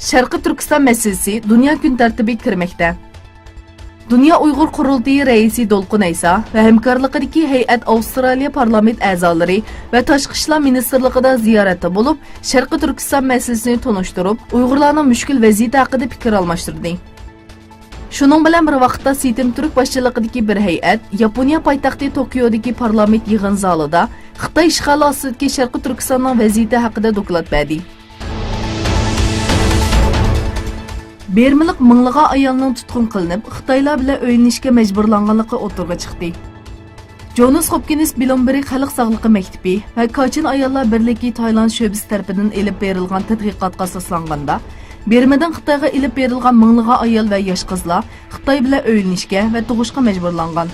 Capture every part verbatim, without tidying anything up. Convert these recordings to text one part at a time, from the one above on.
شەرقىي تۈركىستان مەسىلىسى دۇنيا كۈن تەرتىپىگە كىرمەكتە. دۇنيا ئۇيغۇر قۇرۇلتىيى رەئىسى دولقۇن ئەيسا ۋە ھەمكارلىقىدىكى ھەيئەت ئاۋسترالىيە پارلامېنت ئەزالىرى ۋە تاشقى ئىشلار مىنىستىرلىقىدا زىيارەتتە بولۇپ، شەرقىي تۈركىستان مەسىلىسىنى تونۇشتۇرۇپ، ئۇيغۇرلارنىڭ مۈشكۈل ۋەزىيىتى ھەققىدە پىكىر ئالماشتۇردى. شۇنىڭ بىلەن بىر ۋاقىتتا، سىتىم تۈرك باشچىلىقىدىكى بىر ھەيئەت ياپونىيە پايتەختى توكيودىكى پارلامېنت يىغىن زالىدا خىتاي ئىشغالى ئاستىدىكى شەرقىي تۈركىستاننىڭ ۋەزىيىتى ھەققىدە دوكلات بەردى. بىرمىلىق مىڭلىغان ئايالنىڭ تۇتقۇن قىلىنىپ، خىتايلار بىلەن ئۆيلىنىشكە مەجبۇرلانغانلىقى ئوتتۇرىغا چىقتى. جونس ھوپكىنس بلومبېرگ خەلق ساغلىقى مەكتىپى ۋە كاچىن ئاياللار بىرلىكى تايلاند شۆبىسى تەرىپىدىن ئېلىپ بېرىلغان تەتقىقاتقا ئاساسلانغاندا، بىرمىدىن خىتايغا ئېلىپ بېرىلغان مىڭلىغان ئايال ۋە ياش قىزلار خىتاي بىلەن ئۆيلىنىشكە ۋە تۇغۇشقا مەجبۇرلانغان.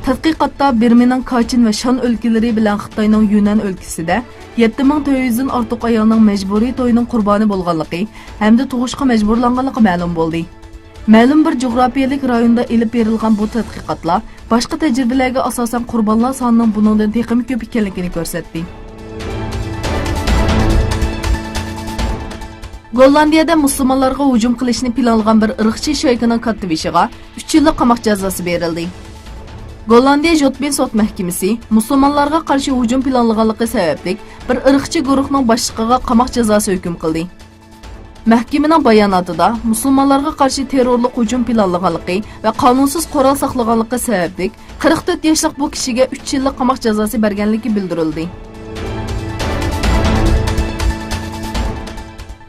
تەتقىقاتتا بىرمىنىڭ كاچىن ۋە شان ئۆلكىلىرى بىلەن خىتاينىڭ يۈنەن ئۆلكىسىدە يەتتە مىڭ تۆت يۈزدىن ئارتۇق ئايالنىڭ مەجبۇرىي توينىڭ قۇربانى بولغانلىقى ھەمدە تۇغۇشقا مەجبۇرلانغانلىقى مەلۇم بولدى. مەلۇم بىر جۇغراپىيەلىك رايوندا ئېلىپ بېرىلغان بۇ تەتقىقاتلار باشقا تەجرىبىلەرگە ئاساسەن قۇربانلار سانىنىڭ بۇنىڭدىن تېخىمۇ كۆپ ئىكەنلىكىنى كۆرسەتتى. گوللاندىيەدە مۇسۇلمانلارغا ھۇجۇم قىلىشنى پىلانلىغان بىر ئىرقچى شايكىنىڭ كاتتىبېشىغا ئۈچ يىللىق قاماق جازاسى بېرىلدى. گوللاندىيە جوتبىن سوت مەھكىمىسى مۇسۇلمانلارغا قارشى ھۇجۇم پىلانلىغانلىقى سەۋەبلىك بىر ئىرقچى گۇرۇھنىڭ باشلىقىغا قاماق جازاسى ھۆكۈم قىلدى. مەھكىمىنىڭ باياناتىدا مۇسۇلمانلارغا قارشى تېررورلۇق ھۇجۇم پىلانلىغانلىقى ۋە قانۇنسىز قورال ساقلىغانلىقى سەۋەبلىك، قىرىق تۆت ياشلىق بۇ كىشىگە ئۈچ يىللىق قاماق جازاسى بەرگەنلىكى بىلدۈرۈلدى.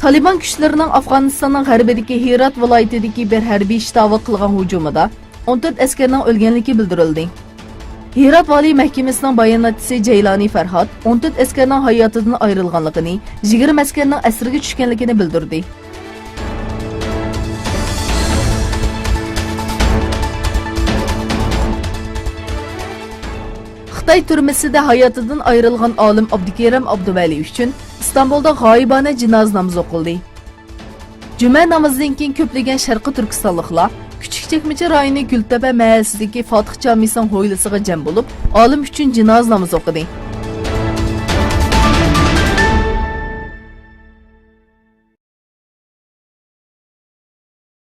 تالىبان كۈچلىرىنىڭ ئافغانىستاننىڭ غەربىدىكى ھىرات ۋىلايىتىدىكى بىر ھەربىي شتابىغا قىلغان ھۇجۇمىدا ئون تۆت ئەسكەرنىڭ ئۆلگەنلىكى بىلدۈرۈلدى. ھىرات ۋالىي مەھكىمىسىنىڭ باياناتچىسى جەيلانى فەرھاد ئون تۆت ئەسكەرنىڭ ھاياتىدىن ئايرىلغانلىقىنى، يىگىرمە ئەسكەرنىڭ ئەسىرگە چۈشكەنلىكىنى بىلدۈردى. خىتاي تۈرمىسىدە ھاياتىدىن ئايرىلغان ئالىم ئابدۇكېرىم ئابدۇۋەلى ئۈچۈن ئىستانبۇلدا غايىبانە جىنازا نامىزى ئوقۇلدى. جۈمە نامىزىدىن كېيىن كۆپلىگەن شەرقىي تۈركىستانلىقلار كۈچۈك چەكمىچى رايونى گۈلتەپە مەھەللىسىدىكى فاتىھ جامىسىنىڭ ھويلىسىغا جەم بولۇپ، ئالىم ئۈچۈن جىنازا نامىزى ئوقۇدى.